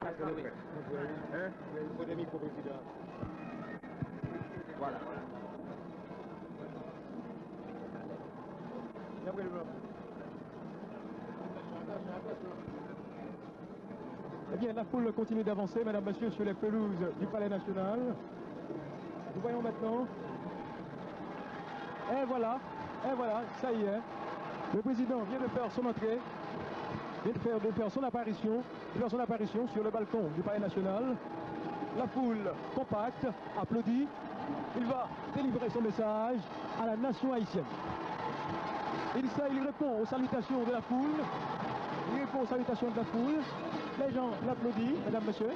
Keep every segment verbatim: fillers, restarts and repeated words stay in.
Hein? Kote mikwo prezidan? Voilà. Eh bien, la foule continue d'avancer, mesdames, messieurs, sur les pelouses du Palais National. Nous voyons maintenant. Et voilà, et voilà, ça y est. Le président vient de faire son entrée, vient de faire, de faire son apparition, de faire son apparition sur le balcon du Palais National. La foule compacte applaudit. Il va délivrer son message à la nation haïtienne. Il, sa, il répond aux salutations de la foule. Il répond aux salutations de la foule. Les gens l'applaudissent, mesdames, messieurs.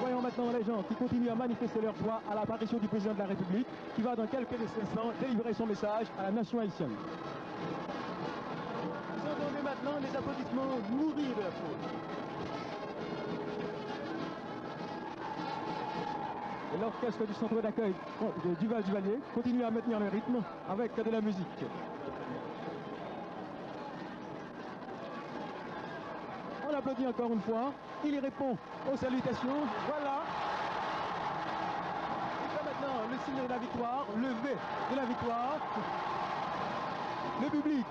Voyons maintenant les gens qui continuent à manifester leur joie à l'apparition du président de la République, qui va dans quelques instants délivrer son message à la nation haïtienne. Vous entendez maintenant les applaudissements nourris de la foule. Et l'orchestre du centre d'accueil de Duval Duvalier continue à maintenir le rythme avec de la musique. On applaudit encore une fois. Il répond aux salutations. Voilà. Il fait maintenant le signe de la victoire, le V de la victoire. Le public,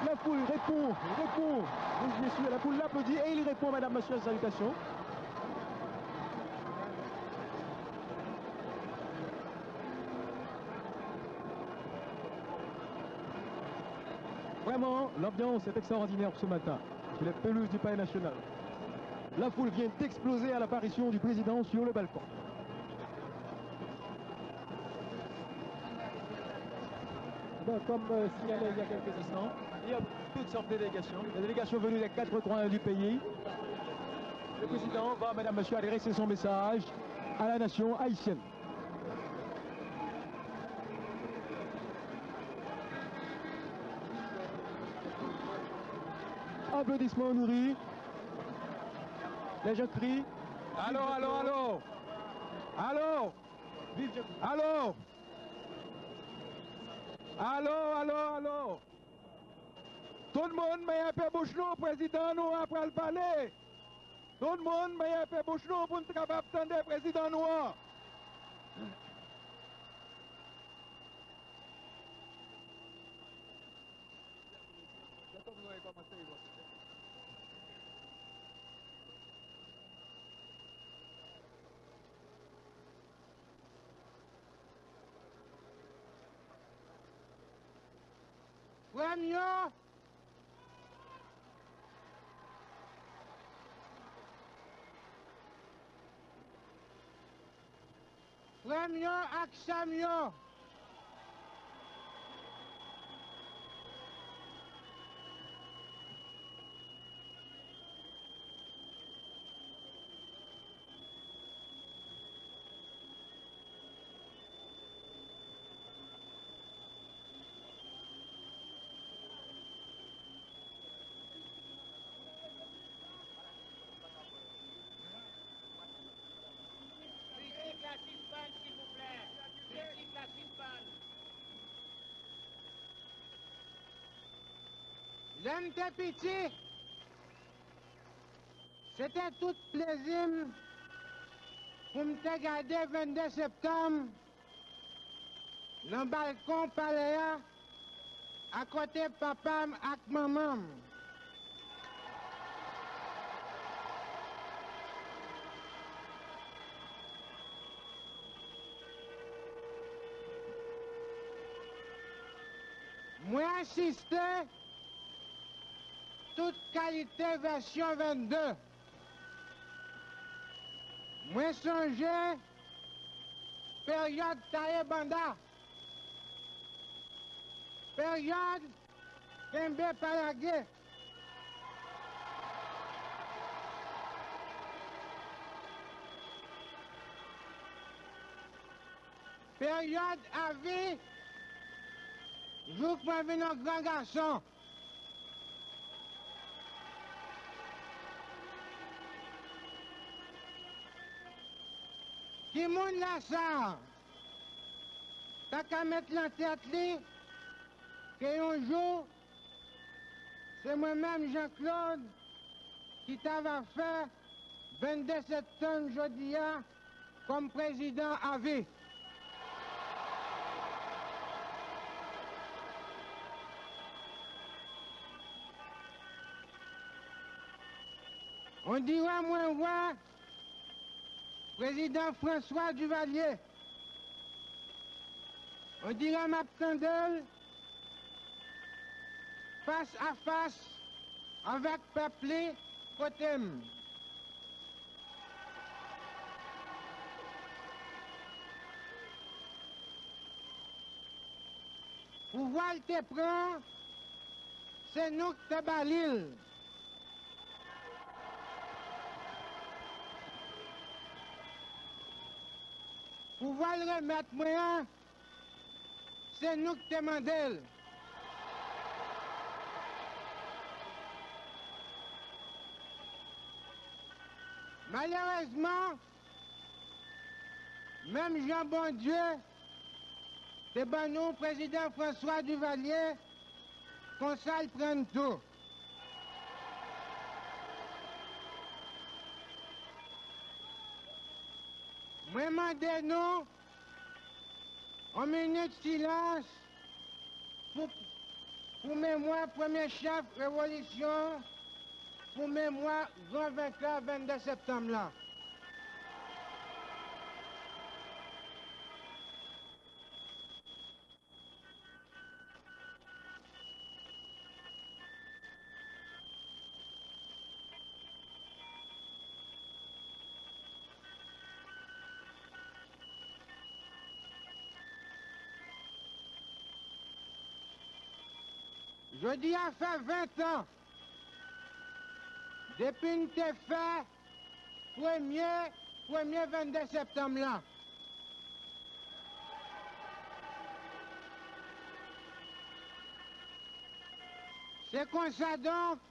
la foule répond, répond. Mesdames, messieurs, la foule l'applaudit et il répond, mesdames, messieurs, aux salutations. Vraiment, l'ambiance est extraordinaire ce matin sur les pelouses du Palais National. La foule vient d'exploser à l'apparition du président sur le balcon. Bon, comme euh, signalé il y a quelques instants, il y a toutes sortes de délégations. Des délégations venues des quatre coins du pays. Le président va, mesdames, messieurs, adresser son message à la nation haïtienne. Applaudissements nourris. Les gens crient. Allô, allô, allô. Allô. Vive Jean-Claude. Allô. Allô, allô, allô. Tout moun, mete bouch nou, prezidan nou an pral pale. Tout moun, mete bouch nou pou n kapab tande prezidan nou an. Frè m yo, frè m yo ak sè m yo. Mizik la sispann, silvouplè. Mizik la sispann. Lè m te piti, se te tout plezi m pou m te gade venn de septanm nan balkon palè a, akote papa m ak manman m. Mwen asiste tout kalite vèsyon vennde. Mwen sonje peryòd taye banda, peryòd kenbe pa lage, peryòd avi, jouk mwen vin yon gran gason. Ki moun la sa a ta ka met nan tèt li ke yon jou, se mwen menm, Jean Claude, ki ta va fè vennde septanm jodi a kòm prezidan avi. Ondirè mwen wè prezidan François Duvalier. Ondirè m ap tande l fas a fas avèk pèp li kote m. Pouvwa l te pran, se nou k te ba li l. Pouvwa l remèt mwen an, se nou k te mande l. Malerezman, menm jan Bondye te ban nou prezidan François Duvalier, konsa l pran n tou. Mwen mande nou yon minit silans pou, pou memwa premye chèf revolisyon, pou memwa gran venkè vennde septanm lan. Jodi a fè ven tan depi n te fè premye, premye vennde septanm lan. Se konsa donk,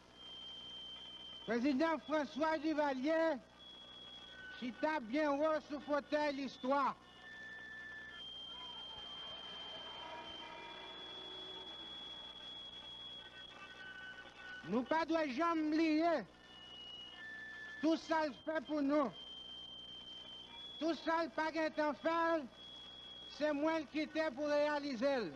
prezidan François Duvalier chita byen wo sou fotèy listwa. Nou pa dwe janm bliye tout sa l fè pou nou. Tout sa l pa gentan fè l, se mwen l kite pou reyalize l.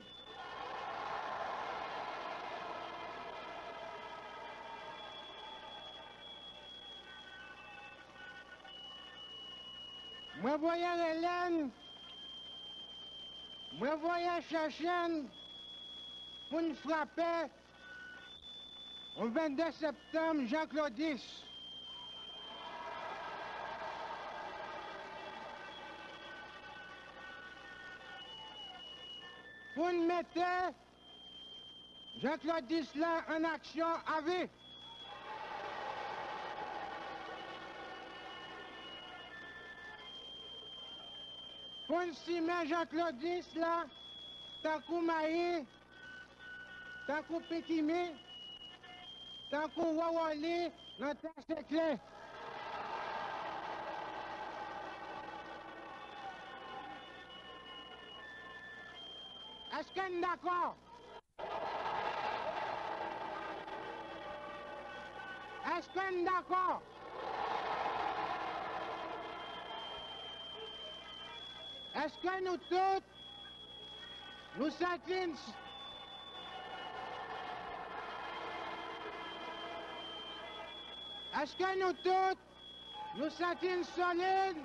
Mwen voye rele n, mwen voye chèche n pou n frape yon vennde septanm janklodis. Pou n mete janklodis la an aksyon avi. Pou n simen janklodis la tankou mayi, tankou pitimi, tankou wowoli nan tè sekle. Èske n dakò? Èske n dakò? Èske nou tout, nou santi n, èske nou tout, nou santi n solid?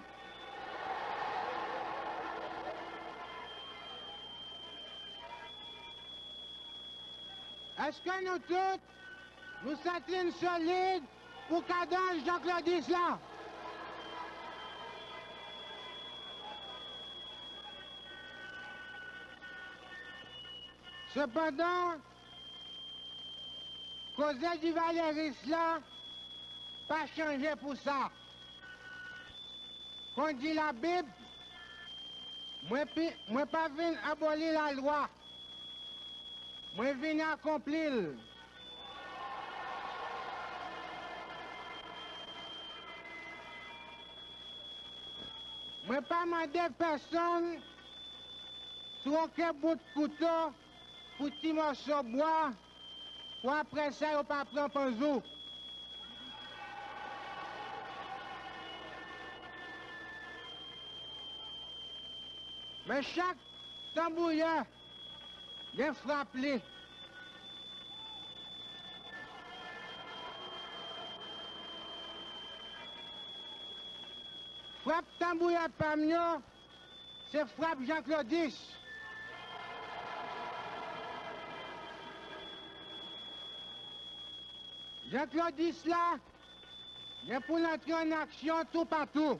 Èske nou tout, nou santi n solid pou kadans janklodis la? Sepandan, koze divalyeris la pa chanje pou sa. Kon di Labib, mwen pi, mwen pa vin aboli lalwa, mwen vin akonpli l. Mwen pa mande pèsonn twoke bout kouto pou ti mòso bwa, pou apre sa yo pa pran panzou. Men chak tanbouyè gen frap li. Frap tanbouyè pa m yo, se frap Janklodis. Janklodis la gen pou l antre ann aksyon toupatou.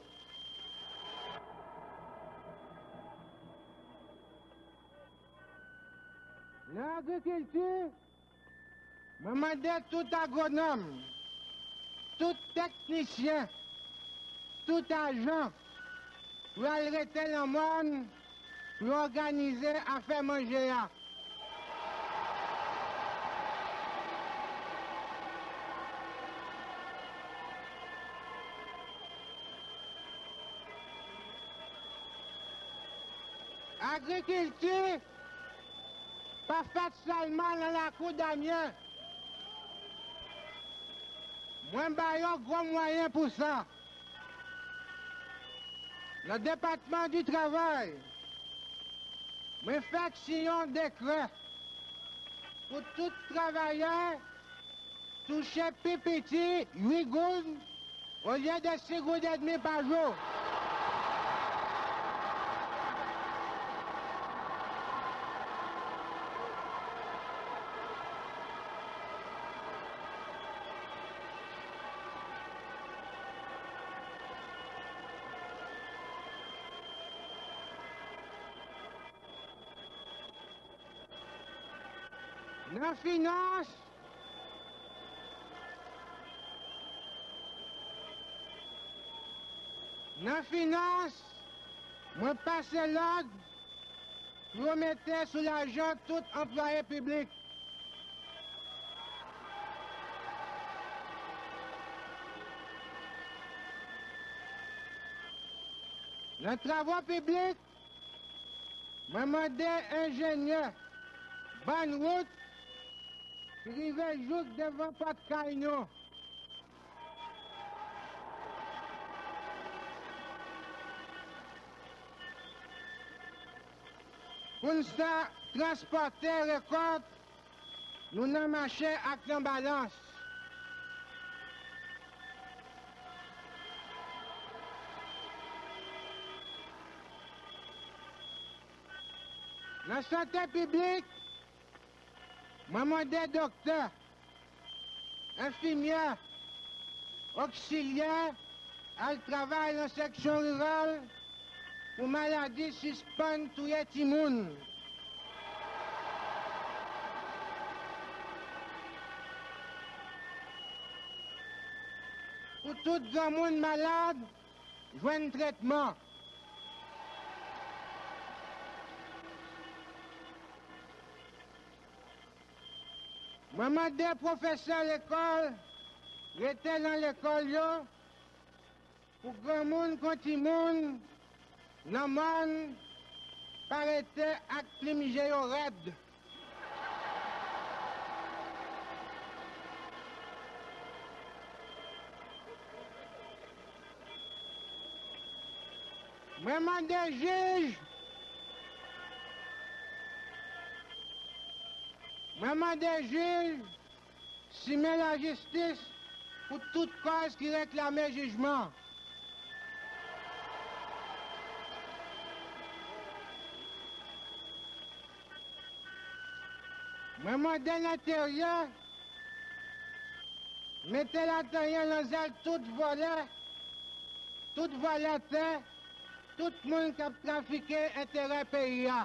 Nan agrikilti, mwen mande tout agwonòm, tout teknisyen, tout ajan pou y al rete nan mòn pou yo òganize afè manje a. Agrikilti pa fèt sèlman nan lakou Damyen. Mwen ba yo gwo mwayen pou sa. Nan Depatman di Travay, mwen fèk siyen yon dekrè pou tout travayè touche pi piti uit goud olye de sis goud edmi pa jou. Nan finans, nan finans, mwen pase lòd pou yo mete sou lajan tout anplwaye piblik. Nan travo piblik, mwen mande enjenyè bann wout ki rive jouk devan pòt kay nou. Pou n sa transpòte rekòt nou nan mache ak nan balans. Nan sante piblik, mwen mande doktè, enfimyè, oksilyè al travay nan seksyon riral pou maladi sispann touye timoun. Pou tout granmoun malad jwenn tretman. Mwen mande pwofesè lekòl rete nan lekòl yo pou granmoun kon timoun nan mòn pa rete ak plim je yo rèd. Mwen mande jij, mwen mande jij simen lajistis pou tout kòz ki reklame jijman. Mwen mande Lenteryè mete latanyen nan zèl tout vòlè, tout vòlè tè, tout moun k ap trafike enterè peyi a.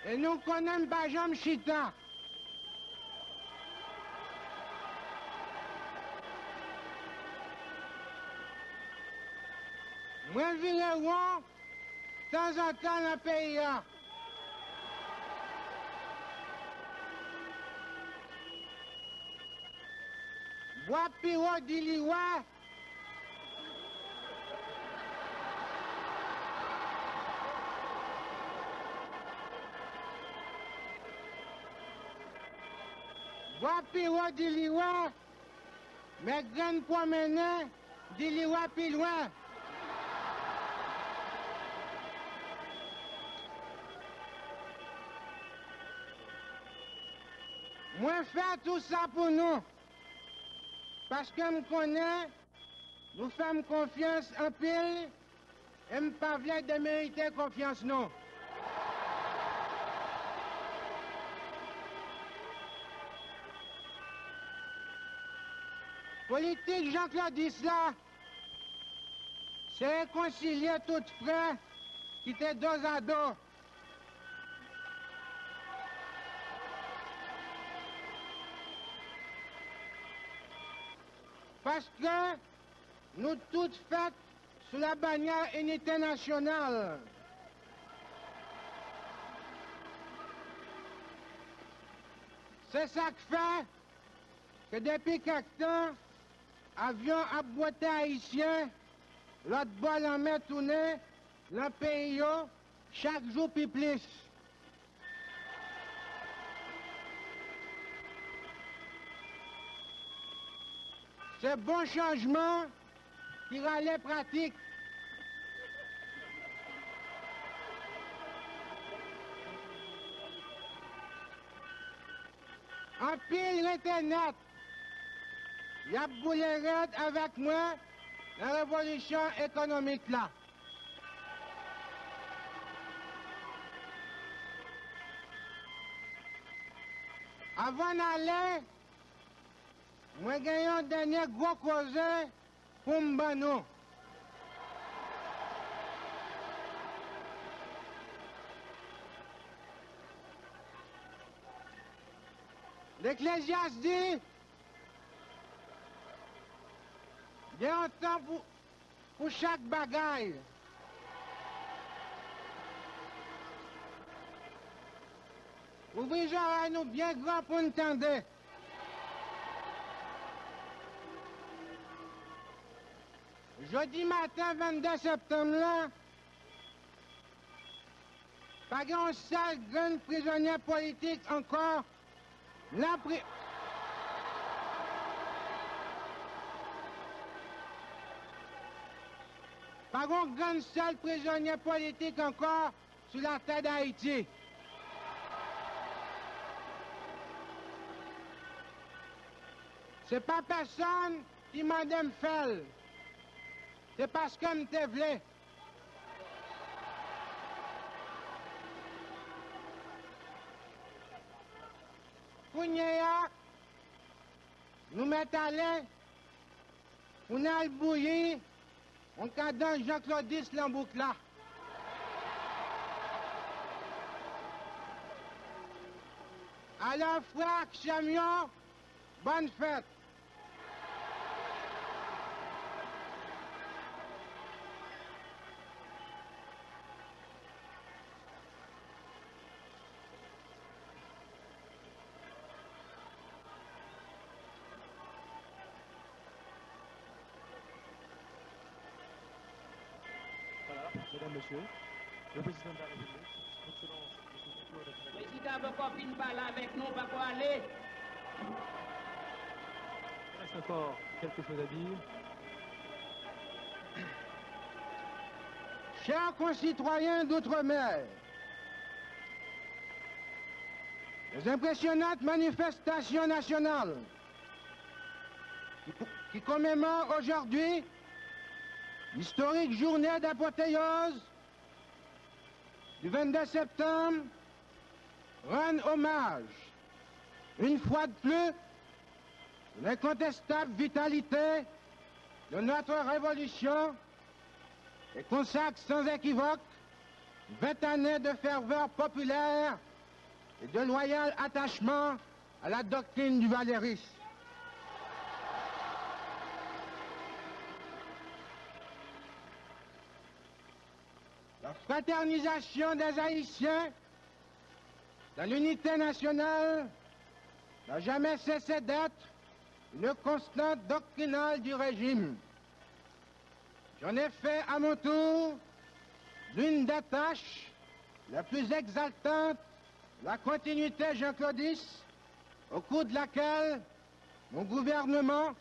E nou konnen m pa janm chita. Mwen vire won tanzantan nan peyi a. Bwa pi wo di li wè, Papiro di li wè, men grenn pwomennen di li wè pi lwen. Mwen fè tou sa pou nou, paske m konnen nou fè m konfyans anpil e m pa vle demerite konfyans nou. Politik Jean Claudis la, se rekonsilye tout frè ki te dozado. Paske nou tout fèt sou la banyè inite nasyonal. Se sa k fè ke depi kèk tan, avyon ap bwote Ayisyen lòt bò lanmè tounen nan peyi yo chak jou pi plis. Se bon chanjman ki rale pratik. Anpil rete nèt. Y ap boule rèd avèk mwen nan revolisyon ekonomik la. Avan n ale, mwen gen yon dènye gwo koze pou m ban nou. Leklezyas di, gen yon tan pou, pou chak bagay. Ouvri zòrèy nou byen gran pou n tande. Jodi maten vennde septanm lan, pa gen yon sèl grenn prizonye politik ankò nan pri-, pa gen yon grenn sèl prizonye politik ankò sou latè Dayiti. Se pa pèsonn ki mande m fè l. Se paske m te vle. Kounye a, nou mèt ale pou n al bouyi yon kadans Jean Claudis nan bouk la. Alò, frè ak sè m yo, bòn fèt! Voilà, medam, mesye, le président de la République, excellence, Prezidan poko fin pale avèk nou, poko ale. Il reste encore quelque chose à dire. Chers concitoyens d'outre-mer, les impressionnantes manifestations nationales qui, qui commémorent aujourd'hui l'historique journée d'apothéose du vingt-deux septembre rendent hommage, une fois de plus, à l'incontestable vitalité de notre révolution et consacrent sans équivoque vingt années de ferveur populaire et de loyal attachement à la doctrine du Valéry. La fraternisation des Haïtiens dans l'unité nationale n'a jamais cessé d'être une constante doctrinale du régime. J'en ai fait à mon tour l'une des tâches les plus exaltantes de la continuité jean-claudiste, au cours de laquelle mon gouvernement,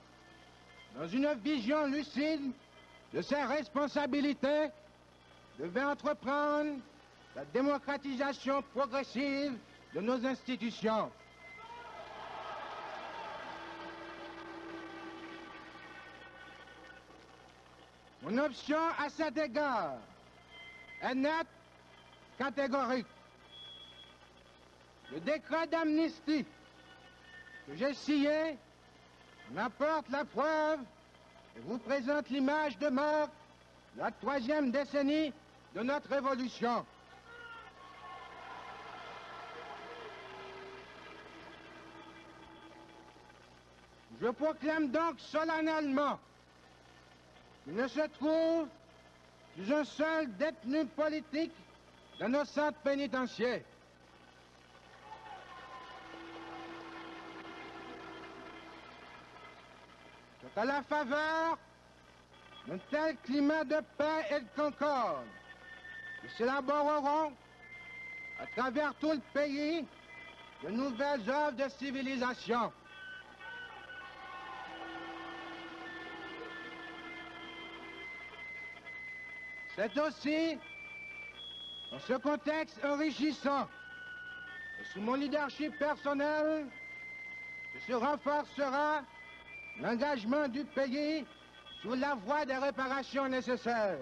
dans une vision lucide de ses responsabilités, devait entreprendre la démocratisation progressive de nos institutions. Mon option à cet égard est nette, catégorique. Le décret d'amnistie que j'ai signé en apporte la preuve et vous présente l'image de marque de la troisième décennie de notre révolution. Je proclame donc solennellement qu'il ne se trouve plus un seul détenu politique dans nos centres pénitentiaires. C'est à la faveur d'un tel climat de paix et de concorde que s'élaboreront à travers tout le pays de nouvelles œuvres de civilisation. C'est aussi dans ce contexte enrichissant et sous mon leadership personnel que se renforcera l'engagement du pays sur la voie des réparations nécessaires.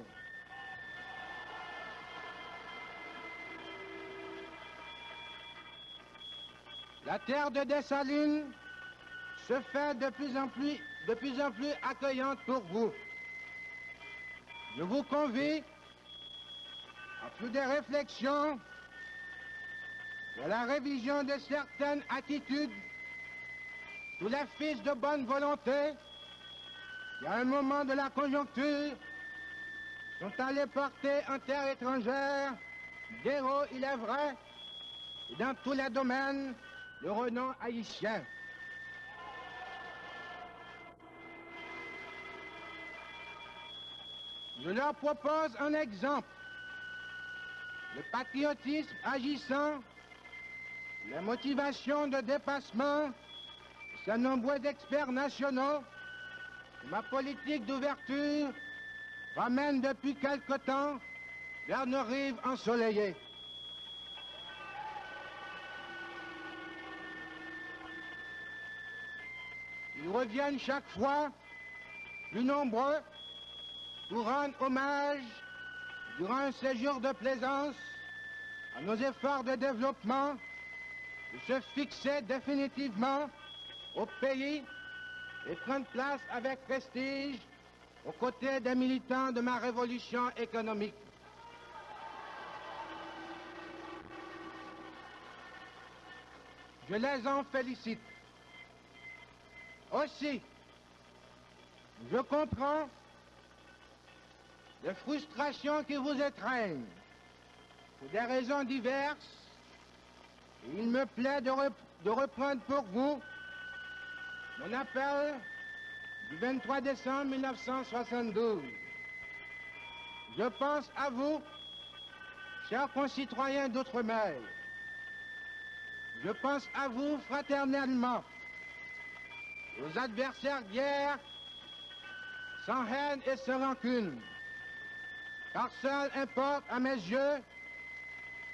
La terre de Dessalines se fait de plus en plus, de plus en plus accueillante pour vous. Je vous convie à plus de réflexion sur la révision de certaines attitudes sous les fils de bonne volonté qui, à un moment de la conjoncture, sont allés porter en terre étrangère, d'héros, il est vrai, et dans tous les domaines, le renom haïtien. Je leur propose un exemple. Le patriotisme agissant, les motivations de dépassement de ces nombreux experts nationaux et ma politique d'ouverture ramènent depuis quelque temps vers nos rives ensoleillées. Ils reviennent chaque fois plus nombreux pour rendre hommage, durant un séjour de plaisance, à nos efforts de développement, pour se fixer définitivement au pays et prendre place avec prestige aux côtés des militants de ma révolution économique. Je les en félicite. Aussi, je comprends les frustrations qui vous étreignent pour des raisons diverses, et il me plaît de, rep- de reprendre pour vous mon appel du vingt-trois décembre mille neuf cent soixante-douze. Je pense à vous, chers concitoyens d'outre-mer. Je pense à vous fraternellement, aux adversaires d'hier, sans haine et sans rancune. Car seul importe à mes yeux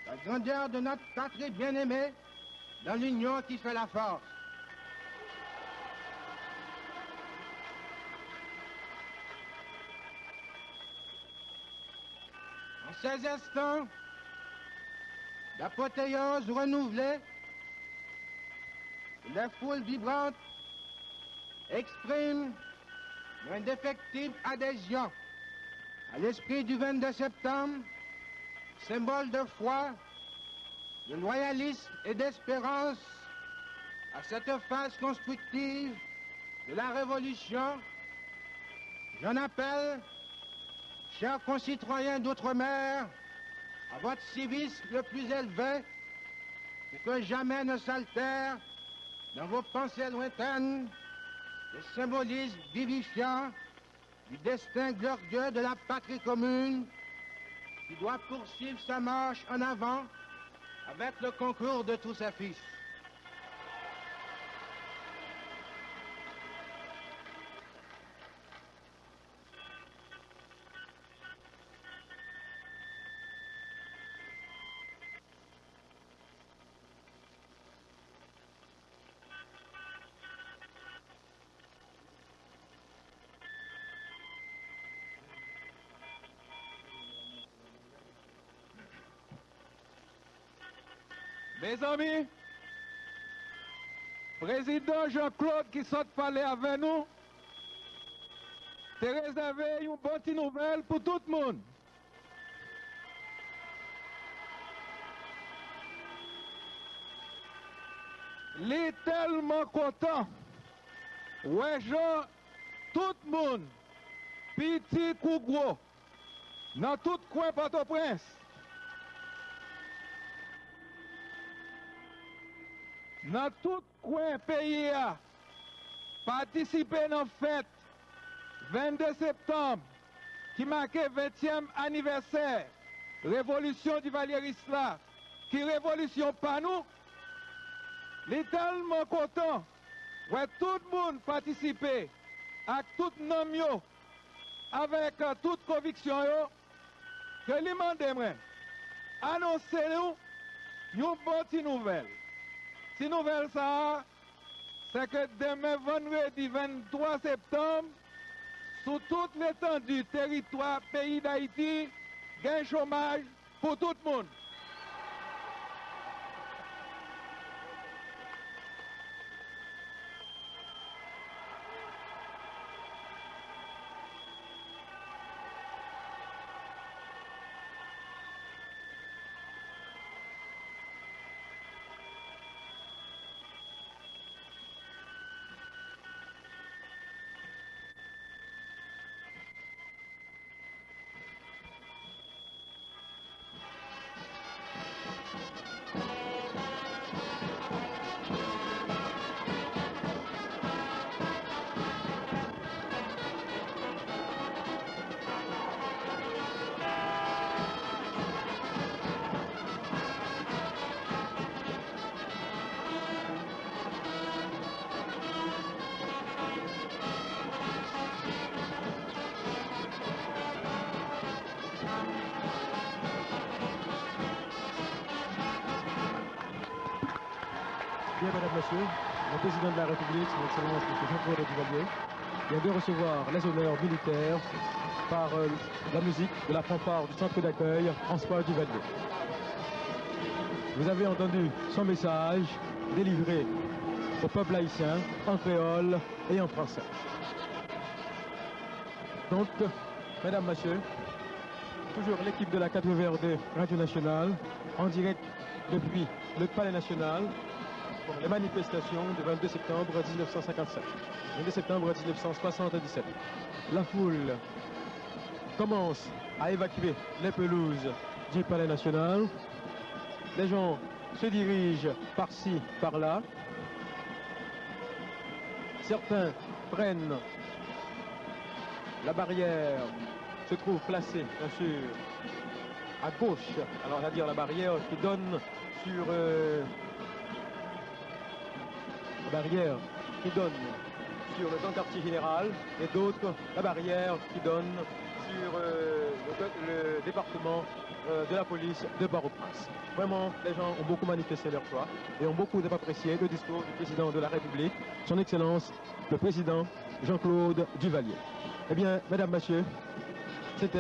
la grandeur de notre patrie bien-aimée dans l'union qui fait la force. En ces instants d'apothéose renouvelée, les foules vibrantes expriment l'indéfectible adhésion à l'esprit du vingt-deux septembre, symbole de foi, de loyalisme et d'espérance à cette phase constructive de la Révolution. J'en appelle, chers concitoyens d'outre-mer, à votre civisme le plus élevé, pour que jamais ne s'altère dans vos pensées lointaines le symbolisme vivifiant du destin glorieux de la patrie commune qui doit poursuivre sa marche en avant avec le concours de tous ses fils. Mezanmi, Prezidan Jean Claude ki sot pale avè nou te rezève yon bon ti nouvèl pou tout moun. Li tèlman kontan wè jan tout moun, piti kou gwo, nan tout kwen Pòtoprens, nan tout kwen peyi a, patisipe nan fèt vennde septanm, ki make ventyèm anivèsè revolisyon divalyeris la, ki revolisyon pa nou. Li tèlman kontan wè tout moun patisipe ak tout nanm yo, avèk tout konviksyon yo, ke li mande mwen anonse nou yon bon ti nouvèl. Ti nouvèl sa a, se ke demen vandredi venntwa septanm, sou tout letandi teritwa peyi Dayiti, gen chomaj pou tout moun. Bien, mesdames, messieurs, le président de la République, son Excellence Monsieur Jean-Claude Duvalier, vient de recevoir les honneurs militaires par, euh, la musique de la fanfare du centre d'accueil François Duvalier. Vous avez entendu son message délivré au peuple haïtien en créole et en français. Donc, mesdames, messieurs, toujours l'équipe de la quatre V R D Radio Nationale, en direct depuis le Palais National, pour les manifestations du vingt-deux septembre dix-neuf cent cinquante-sept. Vingt-deux septembre dix-neuf cent soixante-dix-sept. La foule commence à évacuer les pelouses du Palais National. Les gens se dirigent par-ci, par-là. Certains prennent la barrière, se trouve placée, bien sûr, à gauche. Alors, c'est-à-dire la barrière qui donne sur, euh, la barrière qui donne sur le grand quartier général et d'autres, la barrière qui donne sur, euh, le, le département, euh, de la police de Port-au-Prince. Vraiment, les gens ont beaucoup manifesté leur joie et ont beaucoup apprécié le discours du président de la République, son Excellence le président Jean-Claude Duvalier. Eh bien, mesdames, messieurs, c'était